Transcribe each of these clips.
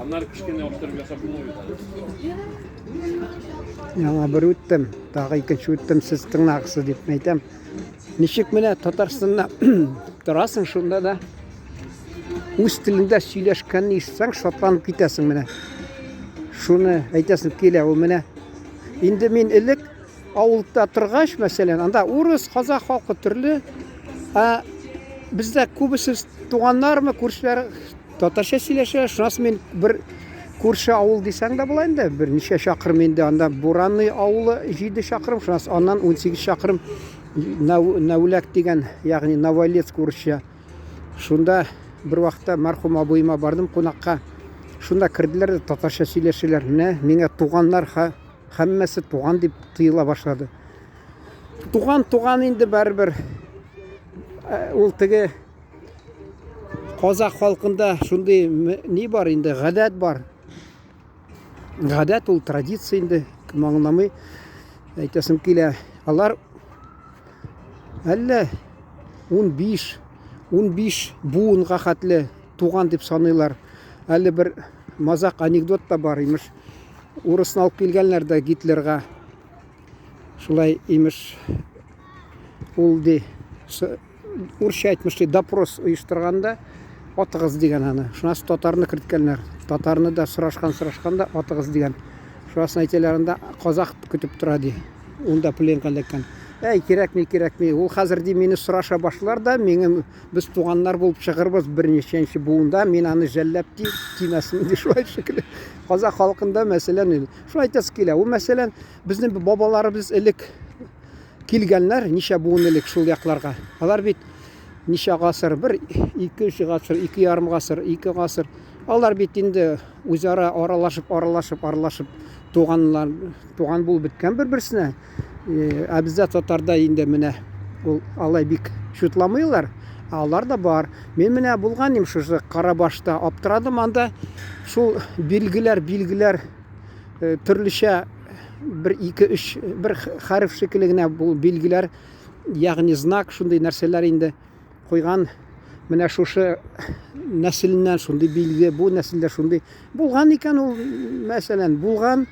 Аннары кечкенә оштырып ясап булмый бит әле. Яңа бер үттем, тагы икенче үттем, сез тыңнагысы дип әйтәм. Ничек менә Татарстанда торасың, шунда да үз телеңдә сөйләшкәнне ишетсәң, шатланып китәсең менә. Шуны әйтәсем килә, ул менә. Инде мин элек авылда торгач, мәсәлән, анда урыс, казах халкы төрле, ә бездә күбесе туганнармы, күршеләр татарча сөйләшә. Шуннан соң мин бер күрше авыл дисәң дә була инде, берничә чакрым инде анда Буранный авылы 7 чакрым, шуннан соң аннан 18 чакрым Нәүләк дигән, ягъни Новолецк урысча. Шунда бер вакытта мәрхүм абыема бардым кунакка. Шунда керделәр дә татарча сөйләшәләр. Менә миңа туганнар һәммәсе туган дип тыела башлады. Туган туган инде барыбер. Ул теге казах халкында шундый ни бар инде, гадәт бар. Гадәт ул традиция инде, кем аңламый, әйтәсем килә. Алар әллә 15, 15 буынга хәтле туган дип саныйлар. Әле бер мазак анекдот та бар, имеш. Урысны алып килгәннәр дә Гитлерга. Шулай имеш, ул ди, урысча әйтмешли, допрос оештырганда атыгыз дигән аны. Шуннан соң татарны керткәннәр. Татарны да сорашкан, сорашкан да атыгыз дигән. Шуннан соң әйтәләр анда казах көтеп тора ди. Ул да пленга эләккән. Әй, кирәкми, кирәкми. Ул хәзер ди мине сораша башлар да, минем без туганнар булып чыгырбыз берничәнче буында, мин аны жәлләп ди, тимәсен ди шулай шикелле. Казах халкында мәсәлән, шулай әйтәсе килә. Ул мәсәлән, безнең бабаларыбыз элек килгәннәр, ничә буын элек шул якларга. Алар бит ничә гасыр, бер, ике, өч гасыр, 2,5 гасыр, 2 гасыр. Алар бит инде үзара аралашып, аралашып, аралашып туганлар, туган булып беткән бер-берсенә. Ә бездә татарда инде менә ул алай бик чутламыйлар. Ә алар да бар. Мин менә булган идем шушы Карабашта, аптырадым анда шул билгеләр, билгеләр төрлечә бер, ике, өч, бер хәреф шикелле генә бу билгеләр, ягъни знак шундый нәрсәләр инде куйган. Менә шушы нәселеннән шундый билге, бу нәселдә шундый булган икән ул, мәсәлән, булган.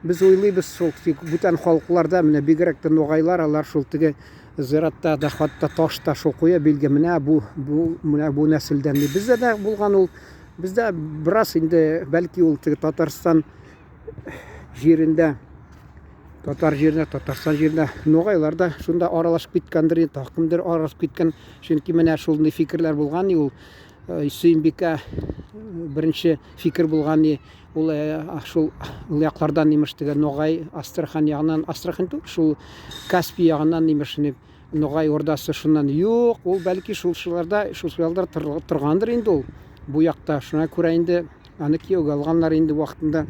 Без уйлыйбыз шул тик бүтән халыкларда, менә бигрәк тә ногайлар, алар шул теге зиратта да хатта ташта шул куя билге, менә бу, бу, менә бу нәселдән. Бездә дә булган ул. Бездә бераз инде, бәлки ул теге Татарстан җирендә, татар җирендә, Татарстан җирендә ногайлар да шунда аралашып киткәндер, тагы кемдер аралашып киткән. Чөнки менә шундый фикерләр булган, ул Сөембикә беренче фикер булган, ул шул ул яклардан имеш теге Ногай Астрахань ягыннан, Астрахань түгел, шул Каспий ягыннан имеш Ногай ордасы шуннан. Юк, ул бәлки шул шуларда, шул шуларда торгандыр инде ул бу якта. Шуңа күрә инде аны кияүгә алганнар инде вакытында.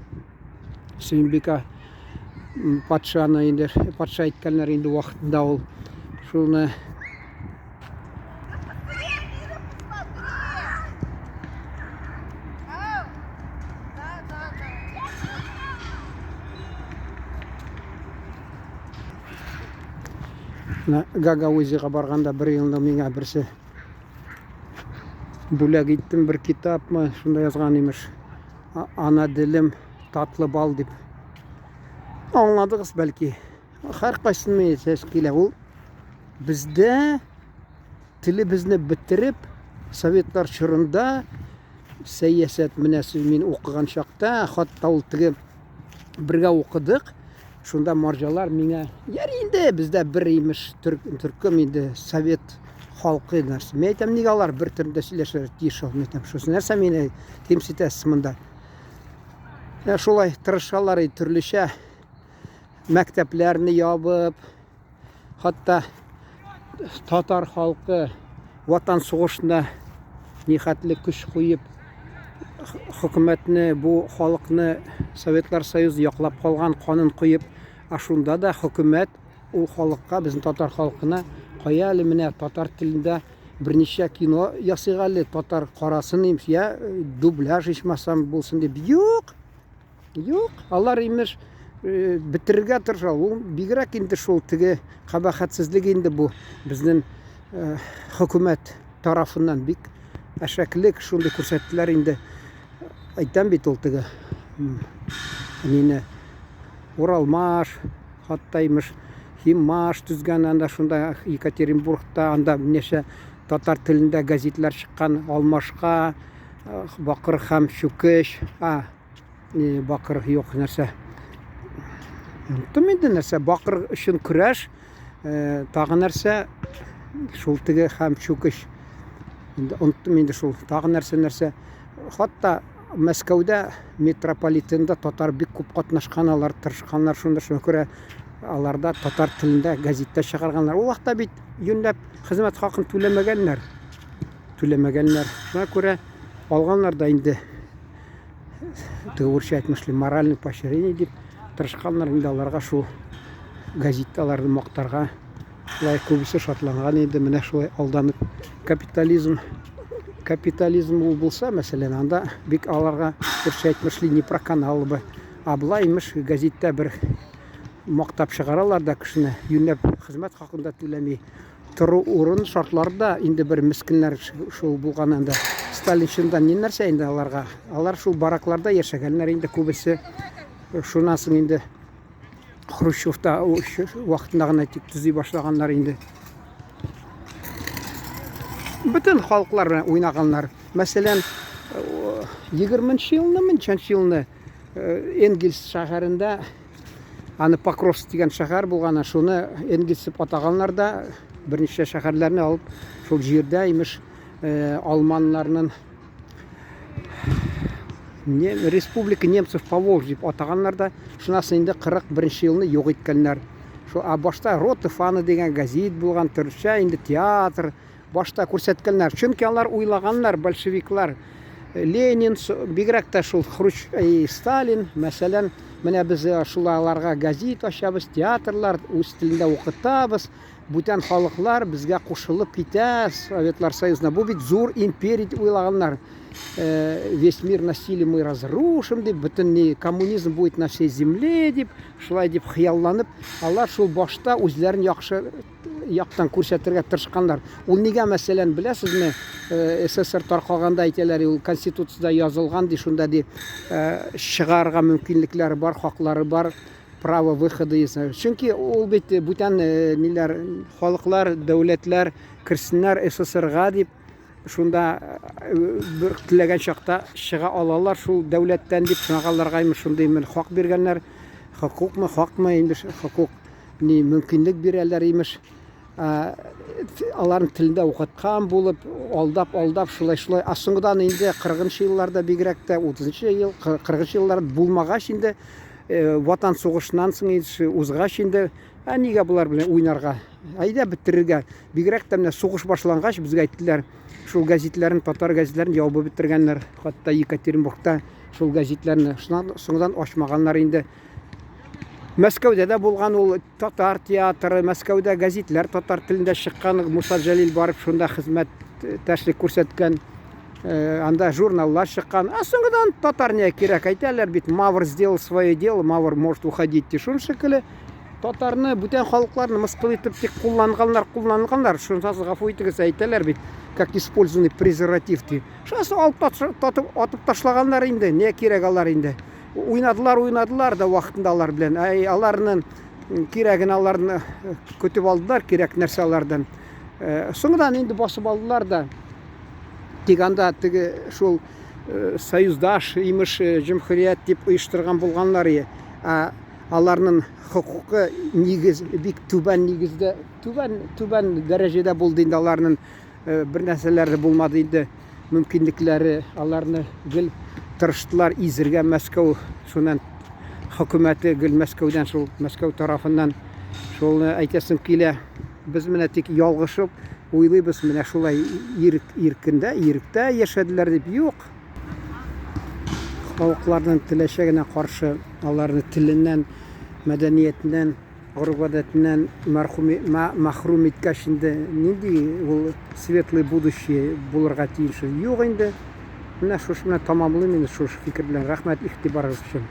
Сөембикә патшаны инде патша иткәннәр инде вакытында ул шуны. Менә Гагаузиягә барганда бер елны миңа берсе бүләк иттем бер китапмы, шунда язган имеш. Ана телем татлы бал дип. Аңладыгыз бәлки. Һәркайсының әйтәсе килә. Ул бездә телебезне бетереп, советлар чорында сәясәт менә мин укыган чакта, хатта ул теге бергә укыдык. Шунда марҗалар миңа, "Яр инде, бездә бер имеш төркем инде совет халкы нәрсә". Мин әйтәм, нигә алар бер төрдә сөйләшергә тиеш ул? Мин әйтәм, шусы нәрсә мине кимсетәсез монда? Ә шулай тырышалар и төрлечә мәктәпләрне ябып, хатта татар халкы Ватан сугышында нихәтле көч куеп, хөкүмәтне, бу халыкны Советлар Союзы яклап калган, канын коеп, ә шунда да хөкүмәт ул халыкка, безнең татар халкына, кая әле менә татар телендә берничә кино ясыйк әле, татар карасын, я дубляж ичмасам булсын дип. Юк! Юк, алар имеш бетерергә тырыша. Ул бигрәк инде шул теге кабахәтсезлек инде бу безнең хөкүмәт тарафыннан бик әшәклек шундый күрсәттеләр инде. Әйтәм бит ул теге нине Уралмаш, хатта имеш Химмаш төзгән анда шунда Екатеринбургта, анда ничә татар телендә газетлар чыккан, Алмашка, Бакыр һәм Чүкеч, а, бакыр юк нәрсә. Оныттым инде нәрсә, бакыр өчен көрәш, тагы нәрсә, шул теге һәм чүкеч. Инде оныттым инде шул, тагы нәрсә нәрсә. Хатта Мәскәүдә метрополитенда татар бик күп катнашкан, алар тырышканнар шунда, шуңа күрә аларда татар телендә гәзиттә чыгарганнар. Ул вакытта бит юньләп хезмәт хакын түләмәгәннәр. Түләмәгәннәр. Шуңа күрә алганнар да инде теге урысча әйтмешли моральный поощрение дип тырышканнар инде аларга шул гәзиттә аларны мактарга. Шулай күбесе шатланган инде, менә шулай алданып. Капитализм, капитализм ул булса, мәсәлән, анда бик аларга урысча әйтмешли не проканал бы. А болай имеш гәзиттә бер мактап чыгаралар да кешене, юньләп хезмәт хакын да түләми. Тору урын шартлары да инде бер мескеннәр шул булган анда. Сталин чорында ни нәрсә инде аларга? Алар шул баракларда яшәгәннәр инде күбесе. Шуннан соң инде Хрущевта вакытында гына тик төзи башлаганнар инде. Бөтен халыклар белән уйнаганнар. Мәсәлән, 20 елны, ничәнче елны Энгельс шәһәрендә аны Покровск дигән шәһәр булган, шуны Энгельс дип атаганнар да, берничә шәһәрләрне алып, шул җирдә имеш алманнарның Республика немцев Поволжье дип атаганнар да, шуннан соң инде 41 елны юк иткәннәр. Шул, а башта Рота Фана дигән газет булган, төркчә инде театр башта күрсәткәннәр. Чөнки алар уйлаганнар, большевиклар, Ленин, бигрәк тә шул Хрущ, Сталин, мәсәлән, менә без шуларга газет ачабыз, театрлар, үз телендә укытабыз, бүтән халыклар безгә кушылып китә Советлар Союзына. Бу бит зур империя дип уйлаганнар. Весь мир насилие мы разрушим дип, бөтен ни коммунизм будет на всей земле дип, шулай дип хыялланып, алар шул башта үзләрен яхшы яктан күрсәтергә тырышканнар. Ул нигә, мәсәлән, беләсезме, СССР таркалганда әйтәләр, ул конституциядә язылган ди, шунда ди, чыгарга мөмкинлекләре бар, хаклары бар, право выхода из. Чөнки ул бит бүтән ниләр, халыклар, дәүләтләр керсеннәр СССРга дип, шунда бер теләгән чакта чыга алалар шул дәүләттән дип, шуңа аларга имеш шундый бер хак биргәннәр. Хокукмы, хакмы инде хокук ни мөмкинлек бирәләр имеш. Аларның телендә укыткан булып, алдап, алдап, шулай, шулай. Ә соңгыдан инде 40 елларда бигрәк тә 30 ел, 40 еллар булмагач инде, Ватан сугышыннан соң инде узгач инде, ә нигә болар белән уйнарга? Әйдә бетерергә. Бигрәк тә менә сугыш башлангач безгә әйттеләр, шул гәзитләрен, татар гәзитләрен ябып бетергәннәр. Хәтта Екатеринбургта шул гәзитләрне шуннан соңдан ачмаганнар инде. Мәскәүдә дә булган ул татар театры, Мәскәүдә гәзитләр татар телендә чыккан. Муса Җәлил барып шунда хезмәттәшлек күрсәткән. Анда журналлар чыккан. А соңгыдан татар не кирәк әйтәләр бит, Мавр сделал свое дело, Мавр может уходить. Шуның шикелле татарны, бүтән халыкларны мыскыл итеп тик кулланганнар, кулланганнар. Шунысы гафу итегез, әйтәләр бит, как использованный презерватив ди. Шунысы алып атып ташлаганнар инде, не кирәк алар инде. Уйнадылар, уйнадылар да вакытында алар белән. Әй, аларның кирәген аларны көтеп алдылар, кирәк нәрсә алардан. Соңдан инде басып алдылар да. Тик анда теге шул союздаш имеш җөмһүрият дип оештырган булганнар. Ә аларның хокукы нигез бик түбән нигездә, түбән түбән дәрәҗәдә булды инде аларның бер нәрсәләре булмады инде, мөмкинлекләре аларны гел тырыштылар изергә Мәскәү шуннан хөкүмәте гел Мәскәүдән шул Мәскәү тарафыннан шулны әйтәсем килә. Без менә тик ялгышып уйлыйбыз, менә шулай ирек иркендә, иректә яшәделәр дип. Юк. Халыкларның теләчәгенә каршы аларны теленнән, мәдәниятеннән, гореф-гадәтеннән мәхрүм иткәч инде нинди ул светлый будущее булырга тиеш? Юк инде. Менә шушы белән тәмамлыйм инде шушы фикер белән. Рәхмәт игътибарыгыз өчен.